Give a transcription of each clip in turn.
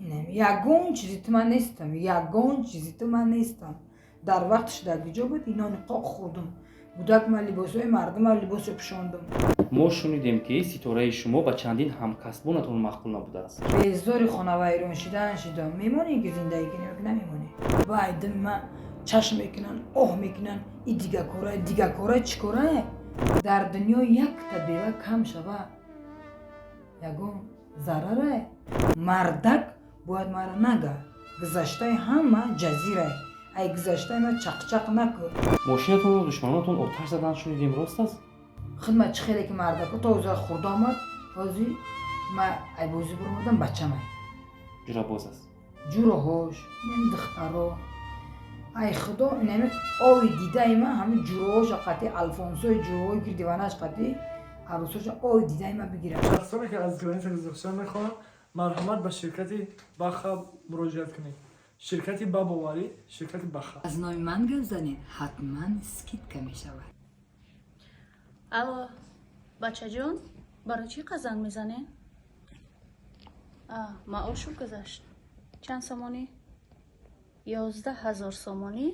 Ягон чизи ту ман нестам, ягон чизи ту ман нестам. Дар вақташ дар куҷо буд? Инони қоқ хӯрдум, гудак ман либосҳои мардума либосо пӯшондум. Мо шунидем, ки ситораи шумо ба чандин ҳамкасбонатон маъқул набудааст. Безори хонавайрон шидан шидам. Мемонем, ки зиндагӣ кунем ё ки намемонем? Вай, дими ма чашм мекунанд, оҳ мекунанд. И дигакора, дигакора чӣ корае? Дар дунё якта бева кам шава, ягон зарарае? Мардак бояд мара нага. Гузаштаи ҳама ҷазирае, ай гузаштаи ма чақчақ накун. Мошинатонро душманонатон оташ задан шунидем, рост аст? Хидмат чӣ хеле ки мардако то оза хурда омад. Ҳозир ма ай бозӣ биромадам, бачамай. Ҷурабоз аст. Ҷуроҳош, инами духтаро, ай худо, инами ови дидаи ман, ҳамин ҷуроҳоша қатӣ, алфонсои ҷуроҳои гирдиванаш қатӣ, арӯсоша ови дидаи ман бигирад. Шахсоне, ки аз граница гузаштан мехоҳанд, марҳамат, ба ширкати Баха муроҷиат кунед. Ширкати ба боварӣ, ширкати Баха. Аз номи ман гап занед, ҳатман скидка мешавад. Алло, бачаҷон, барои чӣ қа занг мезанед? Маошу гузашт. Чанд сомонӣ? 11 000 сомонӣ?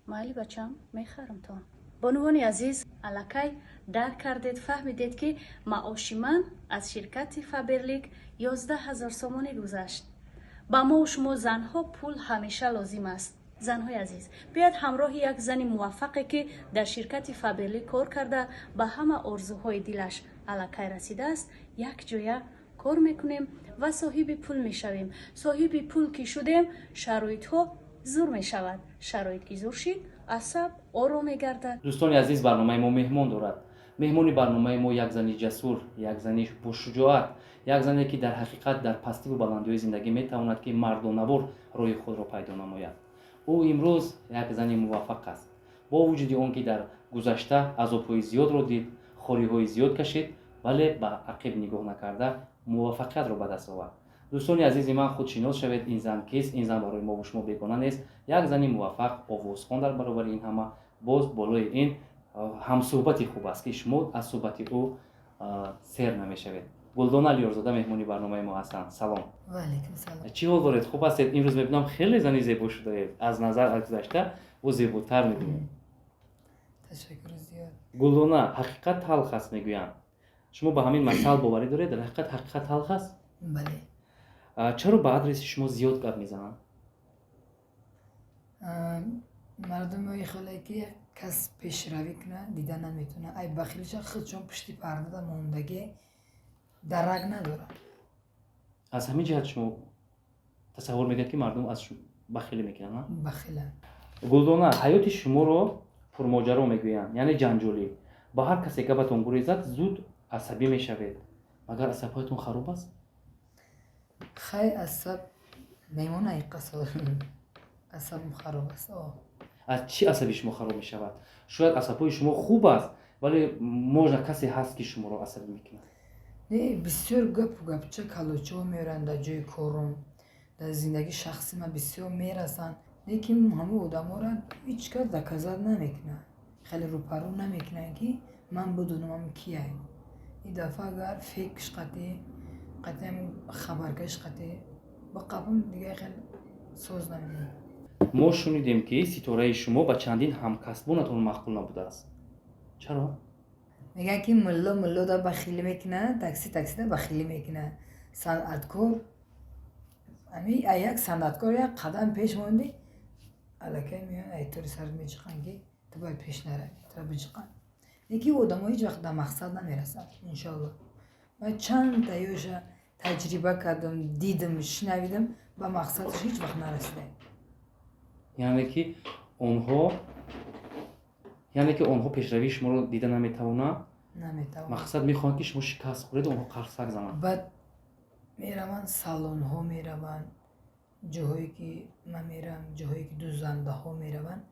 Майли, бачам, мехарамтон. Бонувони азиз, аллакай дарк кардед, фаҳмидед, ки маоши ман аз ширкати Фаберлик 11 000 сомонӣ гузашт. Ба мову шумо, занҳо, пул ҳамеша лозим аст. Занҳои азиз, биёяд ҳамроҳи як зани муваффақе, ки дар ширкати Фаберлик кор карда, ба ҳама орзуҳои дилаш аллакай расидааст, якҷоя кор мекунем ва соҳиби пул мешавем. Соҳиби пул ки шудем, шароитҳо зур мешавад. Шароит ки зур шид, асаб ором мегардад. Дӯстони азиз, барномаи мо меҳмон дорад. Меҳмони барномаи мо як зани ҷасур, як зани бошуҷоат, як зане, ки дар ҳақиқат дар пастиву баландиҳои зиндагӣ метавонад, ки мардонавор роҳи худро пайдо намояд. Ӯ имрӯз як зани муваффақ аст. Бо вуҷуди он ки дар гузашта азобҳои зиёдро дид, хориҳои зиёд кашид, вале ба ақиб нигоҳ накарда, муваффақиятро ба даст овард. Дӯстони азизи ман, худшинос шавед, ин зан кист. Ин зан барои мову шумо бегона нест. Як зани муваффақ, овозхон, дар баробари ин ҳама боз болои ин ҳамсӯҳбати хуб аст, ки шумо аз суҳбати ӯ сер намешавед. Гулдона Алиёрзода меҳмони барномаи мо ҳастанд. Салом. Ваалайкум салом. Чӣ ҳол доред? Хуб ҳастед? Имрӯз мебинам, хеле зани зебо шудаед. Аз назар аз гузашта ӯ зеботар мебинед. Ташаккури зиёд. Гулдона, ҳақиқат талх аст, мегӯянд. Шумо ба ҳамин масал боварӣ доред? Дар ҳақиқат ҳақиқат талх аст? Бале. Чаро ба адреси шумо зиёд гап мезананд? Мардумои хеле ки кас пешравӣ кунад, дида наметавонад. Ай бахилиша худшон пушти пардада мондагӣ, дарак надорад. Аз ҳамин ҷиҳат шумо тасаввур мекунед, ки мардум аз бахилӣ мекунанд, на? Бахиланд. Гулдона, ҳаёти шуморо пурмоҷаро мегӯянд, яъне ҷанҷолӣ. Ба ҳар касе гапатон гурезад, зуд асабӣ мешавед. Магар асабҳоятон хароб аст? Хай, асаб мемона иқасо, асабам хароб аст, о. Аз чӣ асаби шумо хароб мешавад? Шояд асабҳои шумо хуб аст, вале можно касе ҳаст, ки шуморо асабӣ мекунад. Не, бисёр гапу гапча, калочаҳо меоранд дар ҷои корум, дар зиндагии шахси ман бисёр мерасанд. Лекин ҳамаи одаморо ҳеҷ кас доказать намекунад, хеле рӯпарӯ намекунанд, ки ман бидонам ам кияй. Ин дафъа агар фекш қатӣ қатӣ, хабаркаш қатӣ биқапам, дига хел соз намемонам. Мо шунидем, ки ситораи шумо ба чандин ҳамкасбонатон маъқул набудааст. Чаро? Мегӯянд, ки мулло муллода бахилӣ мекунад, такси таксида бахилӣ мекунад. Санъаткор ами як санъаткор як қадам пеш монди, аллакай меоянд, айтори сарат меҷиқанд, ки ту бояд пеш наравӣ, тура биҷиқанд. Лекин одамо ҳеҷ вақт дар мақсад намерасанд, иншоалло. Ман чандта ёша таҷриба кардам, дидам, шунавидам, ба мақсадаш ҳеҷ вақт нарасидаем. Яъне ки онҳо пешравии шуморо дида наметавонанд? Наметавонанд. Мақсад мехоҳанд, ки шумо шикаст хӯред, онҳо қарсак зананд. Баъд мераванд, салонҳо мераванд, ҷоҳое ки ман мерам, ҷоҳое ки дузандаҳо мераванд,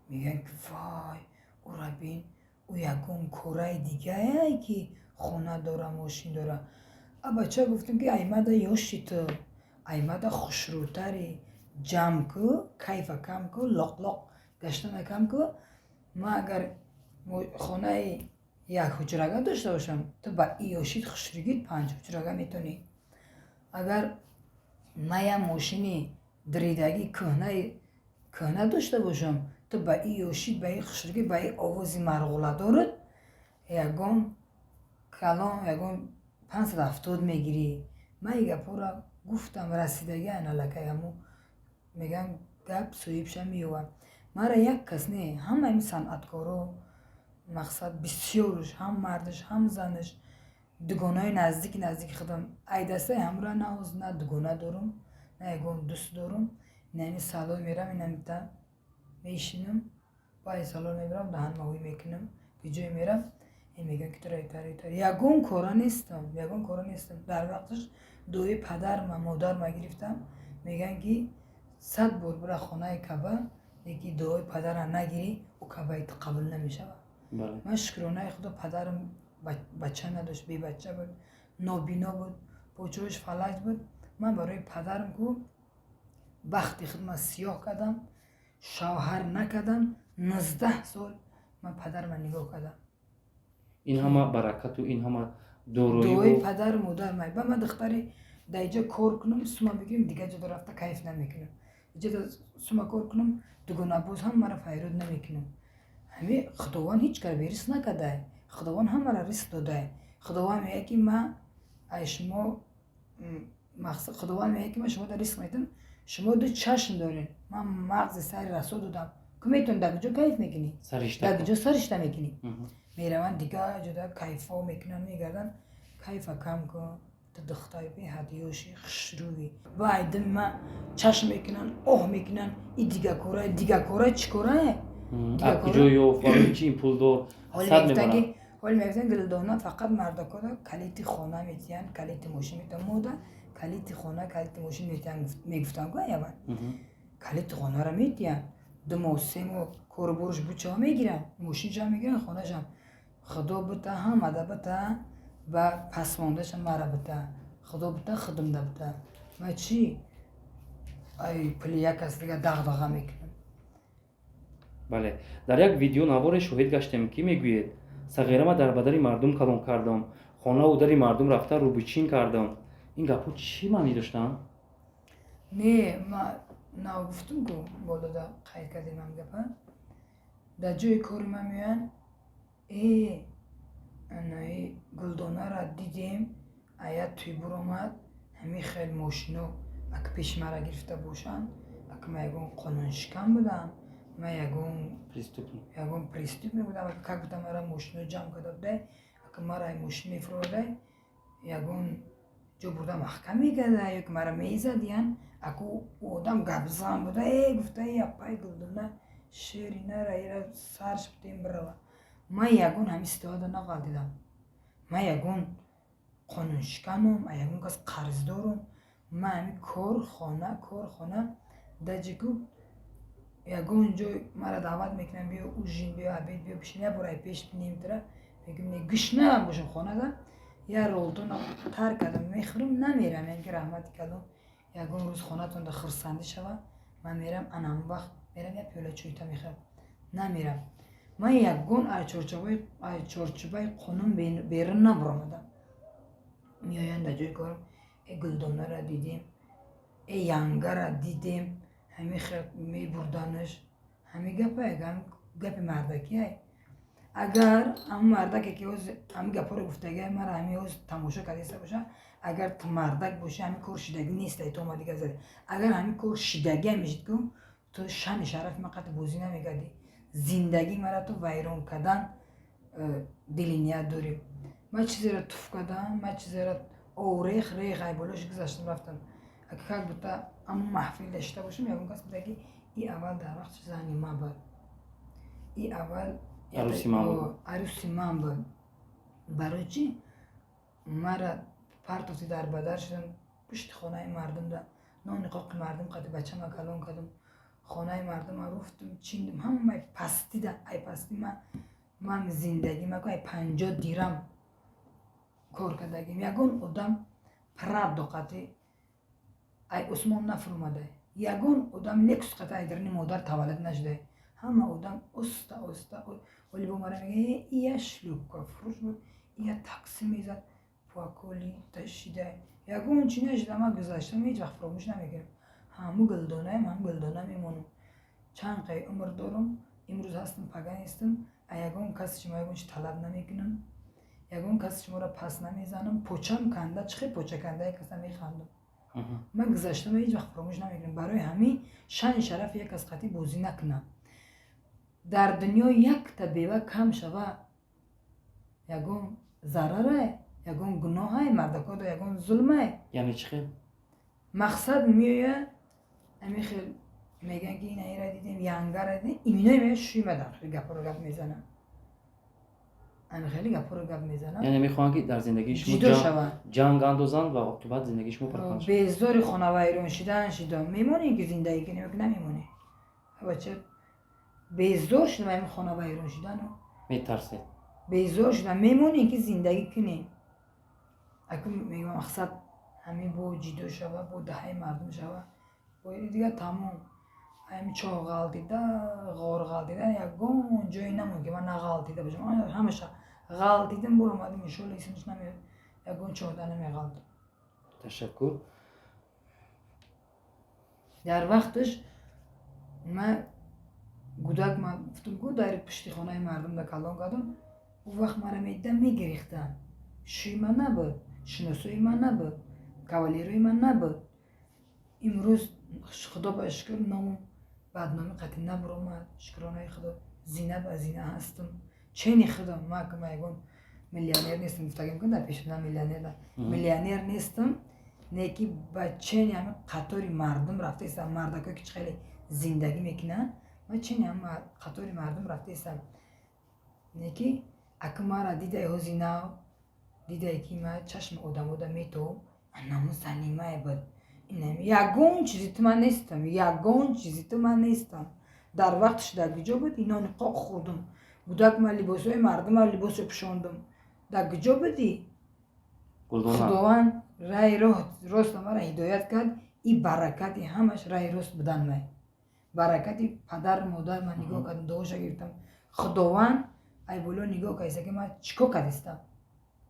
мегӯянд, ки вой, ӯра бин, ӯ ягон кораи дигае, ки хона дора, мошин дора. А бача гуфтем, ки аймада ёши ту, аймада хушрӯтари, ҷамъ ку, кайфа кам ку, лоқ-лоқ гаштана кам ку. Ман агар хонаи як ҳуҷрага дошта бошам, ту ба и ёшит хушрӯгит панҷ ҳуҷрага метавонӣ. Агар ман як мошини диридагӣ, кӯҳнаи кӯҳна дошта бошам, ту ба и ёшид, ба и хушрӯгӣ, ба и овози марғуладорат ягон калон, ягон 570 мегирӣ. Ман ин гапҳоро гуфтам, расидагӣ аналакай ҳамо мегӯям, гап соҳибша меёвад. Мара як кас не, ҳамаи санъаткоро, мақсад, бисёрш, ҳам мардаш, ҳам занаш, дугонаҳои наздики наздики худам айдастаи ҳамра наоз, на дугона дорум, на ягон дӯст дорум. Инами салон мерам, инамита мешинам, баъди салон мебарам, даҳанмаҳӯй мекунам. Ки ҷое мерам, ин мегӯян, ки тура итар итар. Ягон кора нестам, ягон кора нестам. Дар вақташ дуои падарма, модарма гирифтам. Мегӯян, ки 100 бор бира хонаи Каба, леки дуои падара нагирӣ, ӯ кабаи ту қабул намешавад. Ман, шукронаи Худо, падарам бача надошт, бебача буд, нобино буд, почош фалаҷ буд. Ман барои падарам ку бахти худма сиёҳ кардам, шавҳар накардам. 19 сол ман падарма нигоҳ кардам. Ин ҳама баракату ин ҳама дуои дороиву падару модар. Ба ман духтари дар иҷо кор кунам, сума бигирем, дигар ҷода рафта кайф намекунам. Иҷода сума кор кунам, дугонабоз ҳам мара файрод намекунам. Ҳами Худованд ҳеҷ кара бериск накардай, Худованд ҳамара ризқ додай. Худованд мегӯяд, ки ман ай шумо мақсад, Худованд мегӯяд, ки ман шумода ризқ медиҳам, шумо ду чашм доред, ман мағзи сари расо додам, ку метавонӣ дар куҷо кайф мекунӣ? Саришта. Дар куҷо саришта мекунӣ? Мераванд, дигар ҷода кайфҳо мекунанд, мегарданд. Кайфа кам кун, ту духтари беҳад ёши, хушрӯӣ. Вай, дими ма чашм мекунанд, оҳ мекунанд: и дигакора, дигакора чӣ корае? Аз куҷо ёфт, барои чи ин пулдор ҳоли сад мегуфтанд, ки мебарад? Ҳоли мегуфтанд, Гулдона фақат мардакода калити хона метиҳанд, калити мошин метиҳанд, мода калити хона, калити мошин метиҳанд, мегуфтанд ку аяван. Калити хонаро метиҳанд, 2 моҳ, 3 моҳ кору борш бучаҳо мегиранд, мошиншам мегиранд, хонашам. Худо бита, ҳамада бита, ба пасмондаша мара бита, Худо бита, худумда бита. Ма чӣ ай пули як кас дига дағдаға мекунам? Бале, дар як видео наворе шоҳид гаштем, ки мегӯед: «Сағирама дар бадари мардум калон кардам, хонаву дари мардум рафта рӯбичин кардам». Ин гапҳо чӣ маънӣ доштанд? Не, ма нав гуфтум ку, болода қайд кардем ам гапа. Дар ҷои кори ман меоянд: «Э, анаи Гулдонара дидем, ая тӯй буромад, ҳамин хел мошино ака пеши мара гирифта бошанд». Ака, ман ягон қонуншикан будам? Ман ягон Преступник. Ягон преступник будам? Ака, как будто мара мошино ҷамъ карда будай, ака, мара ай мошин мефуродай, ягон ҷо бурда маҳкам мекарда ё ки мара мезадиян. Аку ӯ одам гапзан буда, э, гуфта: «Э, апай Гулдона шери нара, ира сарш битем, бирава». Ман ягон ҳамин ситуация нағалтидам. Ман ягон қонуншиканам, ягон кас қарздорам? Ман ҳамин кор, хона, кор, хона. Даҷику ягон ҷой мара даъват мекунам: «Биё ужин, биё обед, биё бишин, як бор ай пеш бинем тира». Мегӯм: «Не, гушнаам бошам, хонада я ролтона тар кардам, мехӯрам, намерам». Яъне ки раҳмати калон, ягон рӯз хонатонда хурсандӣ шава, ман мерам, ана ҳамон вақт мерам, як пиёла чойта мехӯрам, намерам. Ман ягон ай чорчӯбаи қонун берун набаромадам. Меоянд дар ҷои корам: «Э, Гулдонара дидем, э, янгара дидем, ҳамин хел мебурданаш». Ҳамин гапа гапи мардакиай. Агар ҳамн мардаке, ки ҳозир ҳамин гапҳоро гуфтагиай, мара ҳамин ҳозир тамошо кардаиста боша, агар ту мардак бошӣ, ҳамин кор шидагӣ нестай, ту омадӣ гап задӣ. Агар ҳамин кор шидагиам мешид ку, ту шани шарафи ман қатъи бозӣ намекардӣ. Зиндагии мара ту вайрон кардан дили ният дорӣ. Ман чизеро туф кардам, ман чизеро орех рех ай болош гузаштам, рафтам. Как будто ҳамун маҳфил дошта бошам, ягон кас буда, ки и аввал дар вақти зани ман буд, и аввал Арӯси ман буд. Арӯси ман буд. Барои чӣ мара партофти, дар бадар шудам, пушти хонаи мардумда нони қоқи мардум қади бачама калон кардам, хонаи мардума руфтум, чиндум, ҳамаи пастида, ай пасти ман зиндагӣ маку ай 50 дирам кор кардагим. Ягон одам Прадо қати ай осмон нафуромадай, ягон одам Лексус қати ай дарини модар таваллуд нашудай. Ҳама одам оста оста. Оли бо мара мега: «Ия шлюпка фурӯш буд, ия такси мезад, пуаколи ташидай». Ягон чи нашуда, ман гузаштам, ҳеҷ вақт фаромӯш намекунам. Ҳаму Гулдонаем, ҳам Гулдона мемонам. Чанд қай умр дорам, имрӯз ҳастам, пага нестам. А ягон кас шумо ягон чи талаб намекунам, ягон кас шуморо пас намезанам. Почам канда, чӣ хел поча канда як каса механдам. Ман гузаштама ҳеҷ вақт фаромӯш намекунам. Барои ҳамин шани шарафи як кас қатъӣ бозӣ накунам. Дар дунё якта бева кам шава, ягон зарарае, ягон гуноҳае, мардакодо ягон зулмае. Яъне чӣ хел? Мақсад, меоя, ами хел мегӯян, ки инаира дидем, янгара дидем, иминое меоя, шӯймадан хеле гапҳоро гап мезанам, ами хеле гапҳоро гап мезанам. Яъне мехоҳанд, ки дар зиндагии шумо ҷудо шаванд, ҷанг андозанд ва оқибат зиндагии шумо пароканда шавад. Безори хонавайрон шудан шудам. Мемонем, ки зиндагӣ кунем, ки намемонем, бача. Безор шудам ами хонавайрон шудану. Метарсед? Безор шудам. Мемонем, ки зиндагӣ кунем. Аку мегӯям, мақсад, ҳамин бо ҷидо шава, бо даҳаи мардум шава, бо дигар тамом. Ҳами чоҳ ғалтида, ғор ғалтида, ягон ҷое намонд, ки ман нағалтида бошам. Ҳамаша ғалтидам, буромадим. Иншолло, исмш намеояд, ягон чоҳда намеғалтам. Ташаккур. Дар вақташ ман гудак, ман гуфтам ку, дар пушти хонаи мардум да калон кардам. Ӯ вақт мара медидам, мегирехтам. Шӯи ман набуд, шиносои ман набуд, кавалерои ман набуд. Имрӯз, худо ба шукр, ному бадномӣ қатъӣ набуромад. Шукронаи худо, зина ба зина ҳастам, чени худам. Ман ки ман ягон миллионер нестам, гуфтагим ку дар пеши, миллионер, миллионер нестам, не ки ба чени ҳами қатори мардум рафтаистам. Мардакое ки чӣ хеле зиндагӣ мекунанд, ман чени ҳами қатори мардум рафтаистам. Не ки аку мара дидай, ҳози нав дидай, ки ман чашми одамода метовам. Анаму занимае буд. Ягон чизи ту ман нестам, ягон чизи ту ман нестам. Дар вақташ дар куҷо буд? Инони қоқ хӯрдум, гудак ман либосҳои мардума либосо пӯшондум. Дар куҷо будӣ? Худованд раи роста мара ҳидоят кард. И баракати ҳамаш раи рост будан май, баракати падару модар. Ман нигоҳ кардам, дуоша гирифтам. Худованд ай боло нигоҳ кардиста, ки ман чӣ кор кардистам.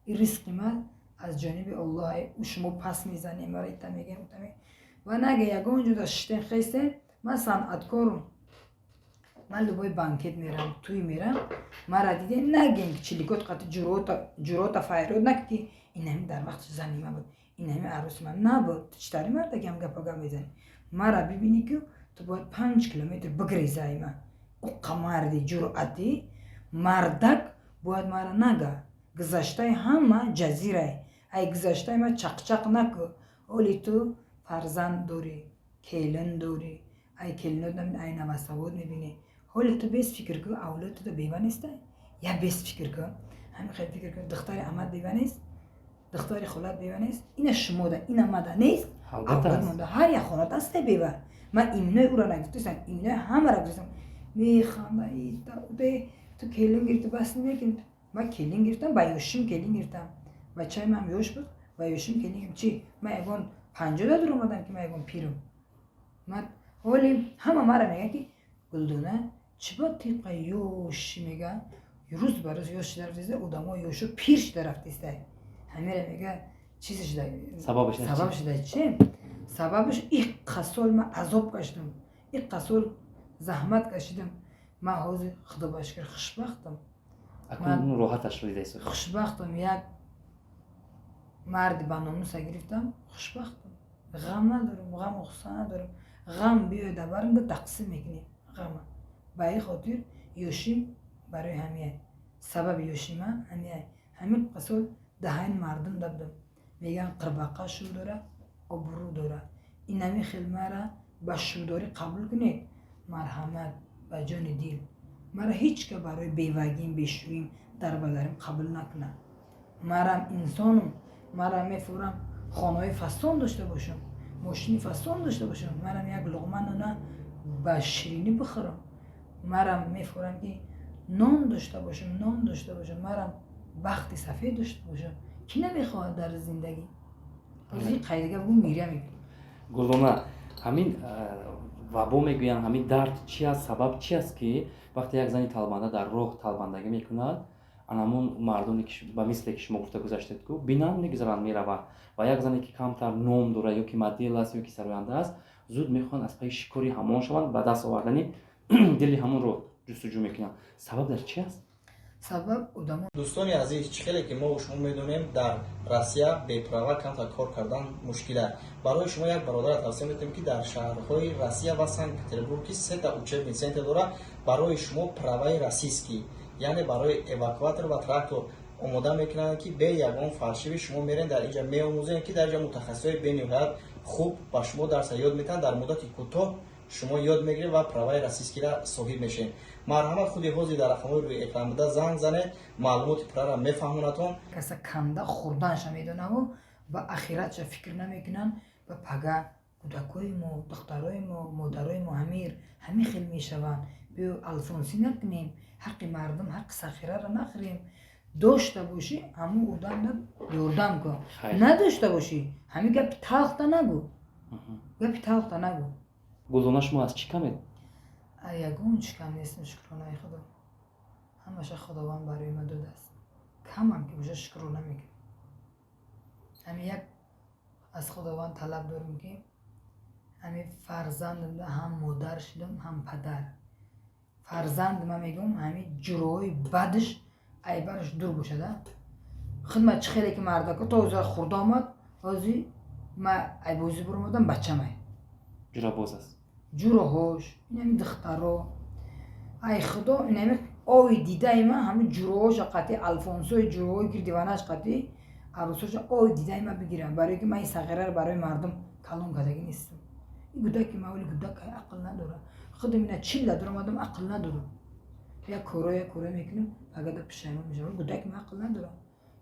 И ризқи ман аз ҷониби Аллоҳ. Ӯ шумо пас мезанем, мара ита мегем, ута ва нага. Ягон ҷо шиштен хестем. Ман санъаткорум, ман любой банкет мерам, тӯй мерам, мара дидем, нагем, ки чиликот қати ҷурота файрод наки, ки инами дар вақти зани ман буд, инами арӯси ман набуд. Ту читари мардагиам гапа гап мезанӣ? Мара бибинӣ, ки ту бояд 5 километр бигрезаи ман. Уққа марди ҷуръатӣ, мардак бояд мара нага. Гузаштаи ҳама ҷазирай, ай гузаштаи ман чақчақ наку. Оли ту фарзанд дорӣ, келин дорӣ, ай келинот, ай навасавод мебинӣ. Ҳоли ту бес фикр ку, авлод туда бева нестай? Я бес фикр ку, ҳами хел фикр ку. Духтари амад бева нест, духтари холат бева нест? Ина шумода, ина мада нест? Авлод монда, ҳар як хонат ҳастай бева. Ман иминои ӯро нагуфтастам, иминои ҳамаро гуфтастам. Механда: «Ту келин гирифти, бас намекунӣ?» Ман келин гирифтам, ба ёшим келин гирифтам. Бачаи ман ёш буд, ба ёшим келин гирифтам. Чӣ, ман ягон 50-да дур омадам, ки ман ягон пирам? Ман ҳоли ҳама мара мегӯяд, ки «Гулдона, чӣ ба тиқа ёши?» Мегӯяд, рӯз ба рӯз ёш шида рафтеста, одамо ёшу пир шида рафтеста. Ҳамера мегӯяд, чизе шида. Сабабаш? Сабаб шида чи? Сабабаш, иққа сол ман азоб кашидам, иққа сол заҳмат кашидам. Ман ҳозир, худо ба шукр, хушбахтам. Акнун роҳаташро дидаисо. Хушбахтам. Як марди баномуса гирифтам, хушбахтам. Ғам надорам, ғаму ғусса надорам. Ғам биёяда барам, да тақсим мекунем ғама. Ба ин хотир ёшим барои ҳамия, сабаби ёшима ҳамия. Ҳамин қасол даҳани мардум дабдам. Мегӯянд, қирбақа шӯр дора, обрӯ дора. Инами хел мара ба шӯрдорӣ қабул кунед, марҳамат, ба ҷони дил. Мара ҳеҷ ка барои бевагим, бешӯим, дарбадарим қабул накунад. Марам инсонум. Мара мефурам, хонаҳои фасон дошта бошам, мошини фасон дошта бошам, марам як луқма нона ба ширинӣ бихӯрам. Марам мефурам, ки нон дошта бошам, нон дошта бошам. Марам бахти сафед дошта бошам. Кӣ намехоҳад дар зиндагӣ? Ози қайдига бугу, миря мекунӣ. Гулдона, ҳамин вабо мегӯянд, ҳамин дард чи аст? Сабаб чи аст, ки вақте як зани талбанда дар роҳ талбандагӣ мекунад? Анамон мардоне ки ба мисле ки шумо гуфта гузаштед, ку бинанд, мегузаранд, мераванд. Ва як зане ки камтар ном дорад, ё ки модел аст, ё ки сароянда аст, зуд мехоҳанд аз пайи шикори ҳамон шаванд, ба даст овардани дили ҳамонро ҷустуҷӯ мекунанд. Сабаб дар чи аст? Сабаб одамо Дӯстони азиз, чӣ хеле ки мо шумо медонем, дар Россия беправа камтар кор кардан мушкил аст. Барои шумо як бародара тавсия метавем, ки дар шаҳрҳои Россия ва Санкт Петербург ки сета учебный центр дорад, барои шумо праваи российский, яъне барои эвакуатор ва трактор омода мекунанд, ки бе ягон фальшивый шумо мерен, дар инҷа меомӯзем, ки дар инҷа мутахассисҳои бениҳоят хуб ба шумо дарса ёд метиҳанд. Дар муддати кӯтоҳ шумо ёд мегиред ва праваи российскийра соҳиб мешавед. Марҳамат, худи ҳозир дар рақамҳои рӯи экран буда занг занед, маълумоти пурраро мефаҳмонатон. Каса канда хӯрданша медонаву ба ахиратша фикр намекунанд. Ба пага кӯдакои мо, духтарои мо, модарои мо ҳамир ҳамин хел мешаванд. Биё, алфонсӣ накунем, ҳаққи мардум, ҳаққи сахираро нахӯрем. Дошта бошӣ, ҳамун одамда ёрдам кун. Надошта бошӣ, ҳамин гапи талхта нагӯ, гапи талхта нагӯ. Гулдона, шумо аз чӣ камед? Ягон чӣ кам нестам, шукронаи Худо. Ҳамаша Худованд барои ман додааст. Камам ки боша, шукрона мекунам. Ҳамин як аз Худованд талаб дорем, ки ҳамин фарзандамда ҳам модар шудам, ҳам падар. Фарзанд ман мегӯям, ҳамин ҷуроҳои бадш айбараш дур бошада. Хидмат чӣ хеле ки мардако то оза хурда омад, ҳози ма айбозӣ буромадам, бачамай. Ҷурабоз аст. Ҷуроҳош, инами духтаро, ай Худо, инами ови дидаи ман, ҳамин ҷуроҳоша қатъи алфонсои ҷуроҳои гирдиванаш қатъи арӯсоша ови дидаи ман бигирам, барое ки ман ин сағираро барои мардум калон кардагӣ нестам. Ин гудаки ман оли гудакай, ақл надорад. Худам ина 40-да дуромадам, ақл надорам. Як коро, як коро мекунам, пагада пушаймон мешавам. Гудаки ман ақл надорам.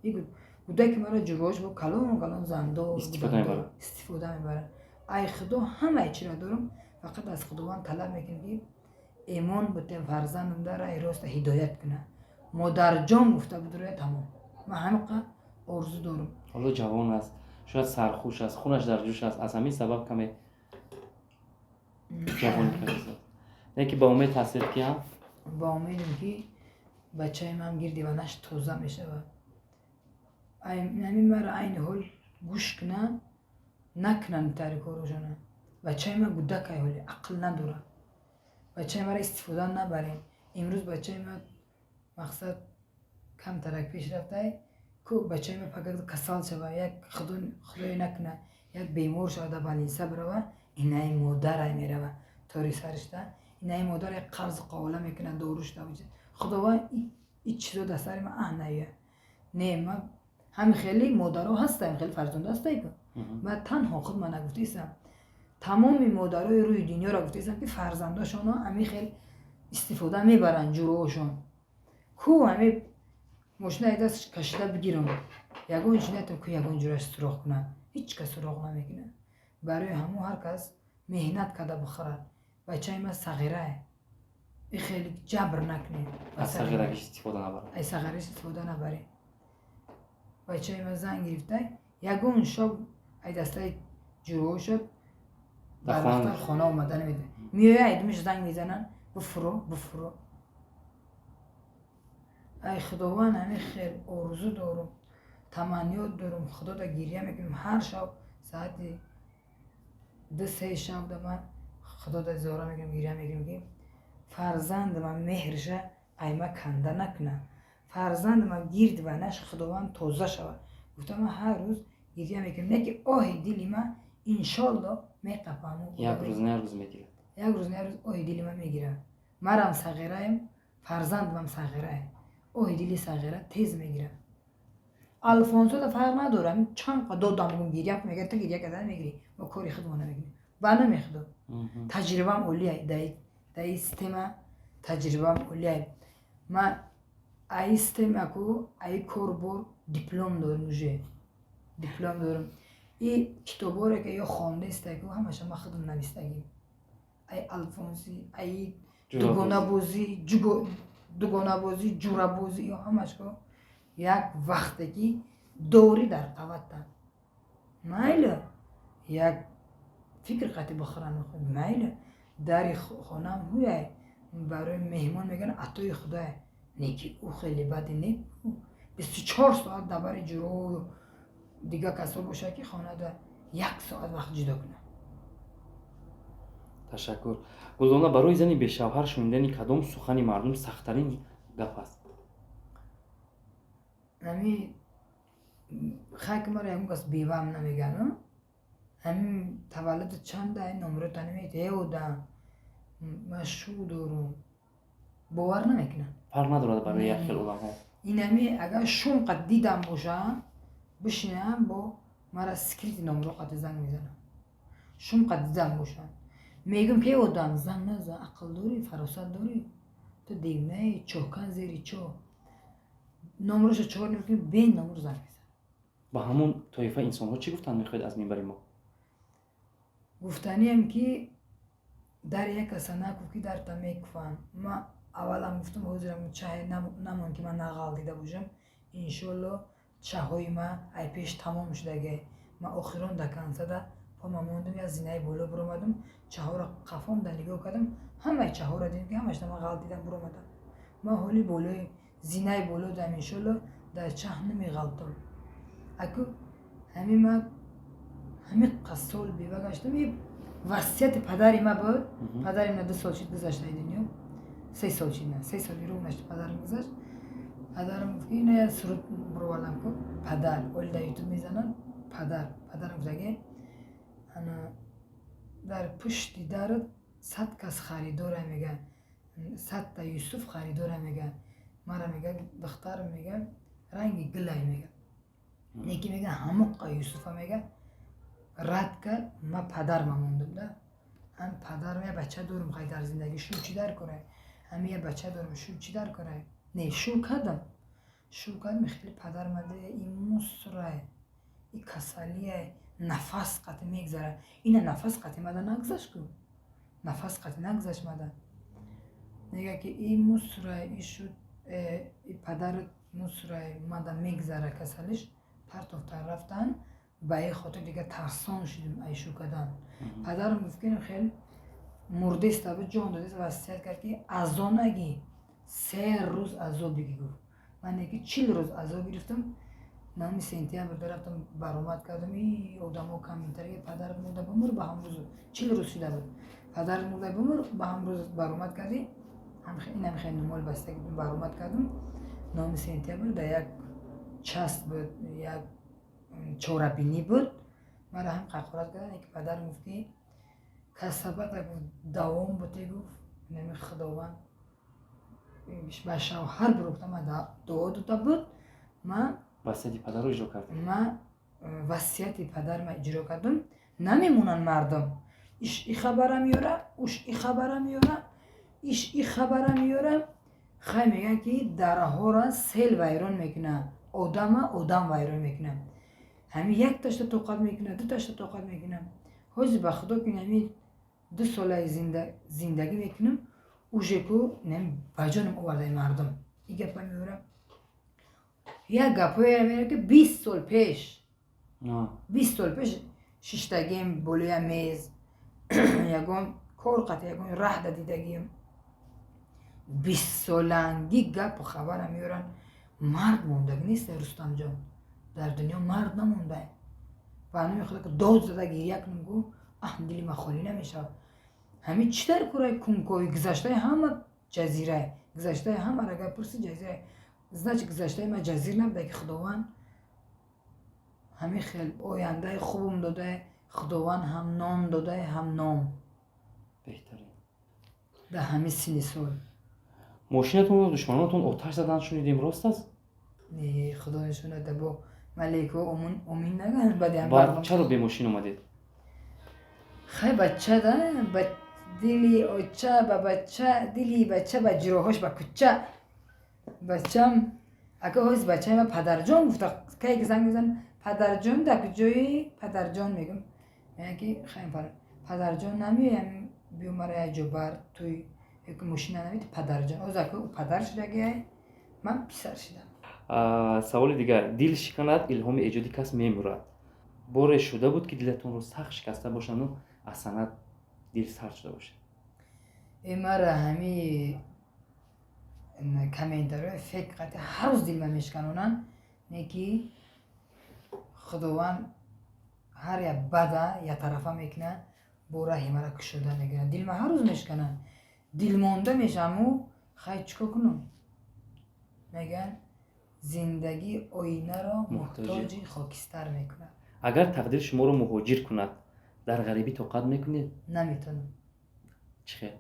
Ин гудаки маро ҷуроҳош бо калон калон зандо истифода мебарад. Истифода мебарад. Ай Худо ҳамаи чиро дорам, фақат аз Худованд талаб мекунем, ки эмон буте, фарзандам дар раҳи роста ҳидоят кунад. Модарҷон гуфта будроя, тамом. Ман ҳамиқа орзу дорам. Ҳоло ҷавон аст, шояд сархуш аст, хунаш дар ҷӯш аст, аз ҳамин сабаб каме ҷавонӣ кардааст. Не ки ба умед ҳастед, ки Ба умедем, ки бачаи ман гирди ванаш тоза мешавад. Ҳамин маро айни ҳол гӯш кунанд, накунанд тари корошона. Бачаи ман гудакай, ҳоли ақл надорад. Бачаи маро истифода набарем. Имрӯз бачаи ман, мақсад, камтарак пеш рафтай ку, бачаи ман пага касал шава, як Худое накунад, як бемор шава, дар больница бирава, инаи модарай мерава тори саришта, инаи модарай қарзу қовола мекунад, дорушта. Худованд ин чизо дар сари ман аҳ наёяд. Не, ман ҳамин хеле модаро ҳастаем, хеле фарзандо ҳастай ку. Ман танҳо худ ман нагуфтаистам, тамоми модарои рӯи дунёро гуфтаистам, ки фарзандошонро ҳамин хел истифода мебаранд ҷуроҳошон ку. Ҳамин мошинаи даст кашида бигирам, ягон чи натам ку, ягон ҷураш суроғ кунад, ҳеҷ кас суроғ намекунад. Барои ҳамун ҳар кас меҳнат карда бихӯрад. Бачаи ман сағирае, и хеле ҷабр накунед. Аз сағирагиш истифода набарад. Аз сағирагиш истифода набаред. Бачаи ман зан гирифта, ягон шоб ай дастаи ҷуроҳо шуд, барвақта хона омада намедонад. Меоя, айдумиш занг мезананд: «Буфуро, буфуро». Ай Худованд ҳамин хел орзу дорум, таманниёт дорум. Худода гирья мекунем ҳар шаб соати 2-3 шаб да. Ман Худода зора мекунем, гирья мекунем, ки фарзанди ман меҳрша айма канда накунад, фарзанди ман гирд ванаш Худованд тоза шавад, гуфта ман ҳар рӯз гирья мекунем. Не ки оҳи дили ман иншолло меқапам. Як рӯз на як рӯз мегирад. Як рӯз на як рӯз оҳи дили ман мегирад. Марам сағираем, фарзандам сағираем, оҳи дили сағира тез мегирад. Алфонсода фарқ надорам, чанд қа додам, гум гирья мегирад, ту гирья кардан мегирӣ, мо кори худмо намекунем. Ба номи Худо, таҷрибаам олия дар ин система, таҷрибаам олия. Ман аи система ку, аи корбор диплом дорам, уже диплом дорам. И китобҳоре ки ё хондаистаку, ҳамаша ман худам навистагим. Ай алфонсӣ, аи дугонабозӣ, дугонабозӣ, ҷурабозӣ, ё ҳамашко як вақте ки дорӣ дар қаватта, майли, як фикр қатӣ бихӯрам, майли, дари хонаам ҳуяй барои меҳмон, мегӯянд, атои Худое. Не ки ӯ хеле баде не, 24 соат дар бари ҷурою дигар касо боша, ки хонада як соат вақт ҷудо кунад. Ташаккур, Гулдона. Барои зани бешавҳар шунидани кадом сухани мардум сахттарин гап аст? Ҳами хай, ки маро ягон кас беваам намеган. Ҳамин таваллуди чанда, номрота намед, э одам, ман шу дорум, бовар намекунам. Фарқ надорад барои як хел одамҳо. Инами агар шум қад дидам бошам, бишинам, бо мара скрытый номро қати занг мезанам. Шум қад дидам бошам, мегӯм ки э одам, занг назан, ақл дорӣ, фаросат дорӣ, ту девнаи, чоҳкан зери чоҳ. Номроша чор намекунӣ, бе номр занг мезанам. Ба ҳамон тоифа инсонҳо чӣ гуфтан мехоҳед аз минбари мо? Гуфтаниам, ки дар як каса накуф, ки дарта мекуфанд. Ма аввалам гуфтам, ҳозирам чаҳе намон, ки ман нағал дида бошам. Иншолло, чаҳои ма ай пеш тамом шудаге. Ма охирон до конца да пома мондум, як зинаи боло буромадум, чаҳоро қафом да нигоҳ кардам, ҳамаи чаҳоро дидам, ки ҳамашда ман ғал дидам, буромадам. Ман ҳоли болои зинаи боло дам, иншолло, дар чаҳ намеғалтам. Аку ҳамин ма ҳамин сол бева гаштам, васияти падари ма буд. Падари ма 2 сол шид гузаштаи дунё, 3 сол шид, на 3 соли рӯ нашт падарам гузашт. Падарам гуфт, ки ина як суруд буровардам ку, падар оли дар Ютуб мезанад, падар. Падарам гуфтаги: ана дар пушти дарат 100 кас харидора, мега, 100-та Юсуф харидора, мега. Мара, мега, духтарам, мега, ранги гулай, мега, неки, мега, ҳамоққа Юсуфа, мега, рад кард. Ма падарма мондум да. Ҳам падарам, я бача дорум, хай, дар зиндагӣ шу чӣ дар кора? Ҳами я бача дорум, шу чӣ дар кора? Не, шу кардам, шу кардам, хеле падарма и мусрай, и касалияй, нафас қати мегзара. Ина нафас қати мада нагзашт ку, нафас қати нагзашт мада. Мега, ки и мусрай, и шуд, и падарат мусрай, мада мегзара касалиш. Партофтан рафтан. Ба ин хотир дига тарсон шудем ай шу кардан. Падарам гуфт, ки хел мурдеста буд, ҷон додест, васият кард, ки азонаги 3 рӯз азоб биги, гуфт. Ман неки 40 рӯз азоб гирифтам. 9 сентябр рафтам, баромад кардам, и одамо комментария: «Падарат мурда, бумур ба ҳам рӯз». 40 рӯз шуда буд, падарат мурда, бумур ба ҳам рӯз баромад кардӣ. Инам хел нумол бастаги баромад кардам. 9 сентябр дар як част буд, як чорабинӣ буд, мара ҳам қақорат кардан. Ки падарам гуфт, ки касабата, гуфт, давом буте, гуфт, нами Худованд ба шавҳар бурухта, ма дуо дода буд ма. Васияти падарро иҷро кардем. Ма васияти падарма иҷро кардам. Намемонанд мардум, иш и хабара меёра, уш и хабара меёра, иш и хабара меёра. Хай, мегӯянд, ки дараҳоро сел вайрон мекунад, одама одам вайрон мекунад. Ҳамин якташта тоқат мекунад, дуташта тоқат мекунад. Ҳозир, ба худо, ки ҳамин 2 солаи зиндагӣ мекунам, уже ку ба ҷонам овардаи мардум и гапа меёрам, як гапҳоеро меёрам, ки 20 сол пеш, 20 сол пеш шиштагием болоя мез, ягон кор қати, ягон раҳ да дидагием, бистсолангӣ гапу хабара меёранд. Мард мондагӣ нест, Рустамҷон, дар дунё мард намонда. Ба номи худо, ки дод зада гиря кунам, гу аҳ, дили ма холӣ намешавад. Ҳамин чӣ дар кураи кункови гузаштаи ҳама ҷазирае, гузаштаи ҳамаро агар пурси, ҷазирае. Значит, гузаштаи ма ҷазир набуда, ки Худованд ҳамин хел ояндаи хубум додае. Худованд ҳам нон додае, ҳам ном. Беҳтарин. Дар ҳамин синни сол. Мошинатонро душманонатон оташ задан шунидем, рост аст? Не, Худо нишонада, бо малейко омин наган баъди. Баъд чаро бемошин омадед? Хай, бача да ба дили оча ба бача, дили бача ба ҷироҳош ба куча. Бачам ака, ҳоз бачаи ма падарҷон гуфта, кае ки занг мезан: «Падарҷон, дар куҷои, падарҷон?» Мегӯм, мегӯяд, ки хай, падарҷон, намеоям, биё мара як ҷо бар, туй ёки мошина намеди, падарҷон. Ҳоз ака падар шудагиай, ман писар шудам. Саволи дигар: дил шиканад, илҳоми эҷоди кас мемурад. Боре шуда буд, ки дилатонро сахт шикаста бошанду аз санъат дил сард шуда бошед? Э, мара ҳами Комментариҳои фейк қати ҳар рӯз дилма мешканонанд. Не ки Худованд ҳар як бада яктарафа мекунад, бо раҳи мара кушода мекунад. Дилма ҳар рӯз мешкананд, дилмонда мешаваму хай, чӣ кор кунам? Мегӯянд, зиндагӣ оинаро муҳтоҷи хокистар мекунад. Агар тақдир шуморо муҳоҷир кунад, дар ғарибӣ тоқат мекунед? Наметавонам. Чӣ хел?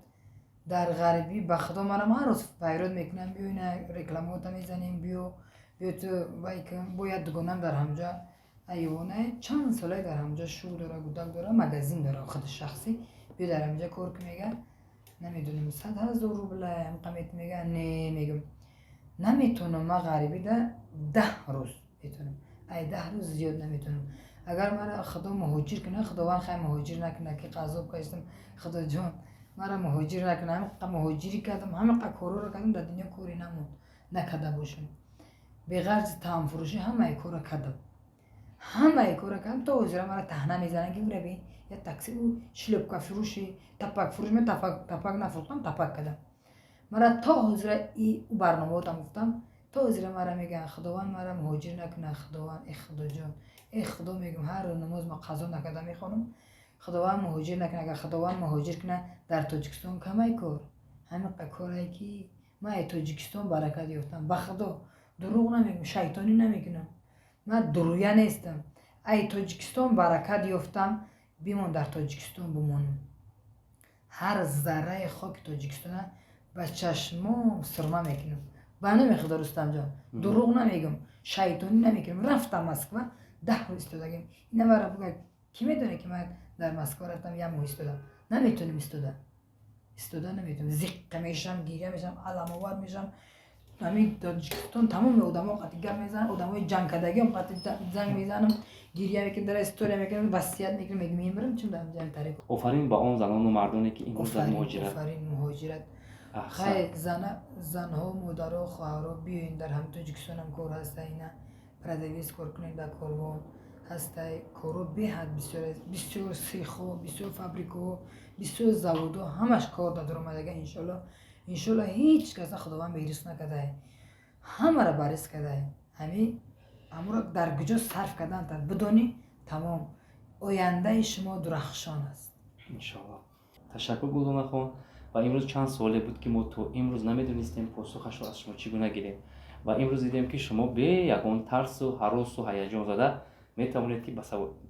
Дар ғарибӣ, ба Худо, манам ҳар рӯз фарёд мекунам: биё, ина рекламаота мезанем, биё, биё, ту вай кун. Бо як дугонам дар ҳамҷа айвонае, чанд солае дар ҳамҷа шӯ дора, гудак дора, магазин дора худи шахсӣ. Биё, дар ҳамҷа кор кун, мега. Намедонам, 100 000 рубла ҳамқа мега. Не, мегӯм, наметавонам. Ман ғарибида 10 рӯз метавонам, ай 10 рӯз зиёд наметавонам. Агар мара Худо муҳоҷир кунад, Худованд хай муҳоҷир накунад, ки азоб кашидам, Худоҷон, мара муҳоҷир накунад. Ҳамиқа муҳоҷирӣ кардам, ҳамиқа корҳоро кардам, дар дунё коре намонд накарда бошам. Беғарзи таомфурӯшӣ ҳамаи корро кардам, ҳамаи корро кардам. То ҳозира мара таҳна мезананд, ки ура бин, я такси, ӯ шлёпкафурӯши, тапакфурӯш. Ман тапак нафурӯхтам, тапак кардам. Мара то ҳозира и барномаотам гуфтам, то ҳозира мара мегӯянд. Худованд мара муҳоҷир накунад, Худованд, э Худоҷон, э Худо, мегӯм. Ҳар рӯз намоз ма қазо накарда мехонам. Худованд муҳоҷир накунад. Агар Худованд муҳоҷир кунад, дар Тоҷикистон камай кор, ҳамиқа корае ки ман ай Тоҷикистон баракат ёфтам. Ба Худо, дурӯғ намегӯм, шайтонӣ намекунам, ман дурӯя нестам. Ай Тоҷикистон баракат ёфтам, бимон, дар Тоҷикистон бимонам. Ҳар зарраи хоки Тоҷикистона ба чашмом сурма мекунам. Ба номи Худо, Рустамҷон, дурӯғ намегӯм, шайтонӣ намекунам. Рафтам Москва, 10 рӯз истодагим. Ина мара буга, кӣ медонад, ки ман дар Москва рафтам, як моҳ истодам. Наметонем истода, истода наметонем, зиққа мешавам, гиря мешавам, аламовар мешавам. Ҳамин Тоҷикистон тамоми одамо қати гап мезанам, одамои ҷангкардагиам қати занг мезанам, гиря мекунам, дар история мекунам, васият мекунам, мегӯм, мемирам, чун дар ҷанг тариқ. Офарин ба он занону мардоне, ки имрӯз дар муҳоҷират. Офарин муҳоҷират. Хай, занҳо, модаро, хоҳаро, биёин, дар ҳамин Тоҷикистонам кор ҳаста. Ина продавец кор кунед, дар Корвон ҳастай коро, беҳад бисёр аст. Бисёр сехҳо, бисёр фабрикаҳо, бисёр заводҳо, ҳамаш кор дар омадага. Иншолло, иншолло, ҳеҷ каса Худованд бериск накардай, ҳамаро бариск кардай. Ҳамин ҳамуро дар куҷо сарф кардан бидонӣ, тамом, ояндаи шумо дурахшон аст. Иншолло. Ташаккур, Гулдонахон. Ва имрӯз чанд суоле буд, ки мо то имрӯз намедонистем посухашро аз шумо чӣ гуна гирем, ва имрӯз дидем, ки шумо бе ягон тарсу ҳаросу ҳаяҷон зада метавонед, ки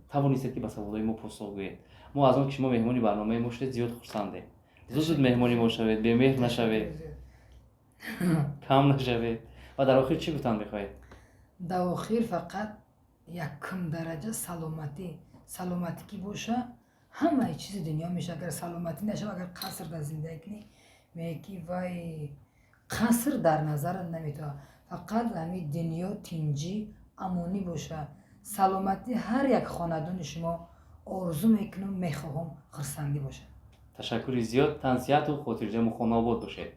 тавонистед, ки ба саволҳои мо посух гӯед. Мо аз он ки шумо меҳмони барномаи мо шудед, зиёд хурсандем. Зуд зуд меҳмони мо шавед, бемеҳр нашавед, кам нашавед. Ва дар охир чӣ гуфтан мехоҳед? Дар охир фақат якум дараҷа саломатӣ. Саломатӣ ки боша, ҳамаи чизи дунё меша. Агар саломатӣ нашава, агар қаср дар зиндагӣ кунӣ, мегӯӣ, ки вай қаср дар назарат наметавад. Фақат ҳамин дунё тинҷӣ, амонӣ боша, саломатӣ ҳар як хонадони шумо орзу мекунам, мехоҳам, хурсандӣ бошад. Ташаккури зиёд. Тансиҳату хотирҷаму хонаобод бошед.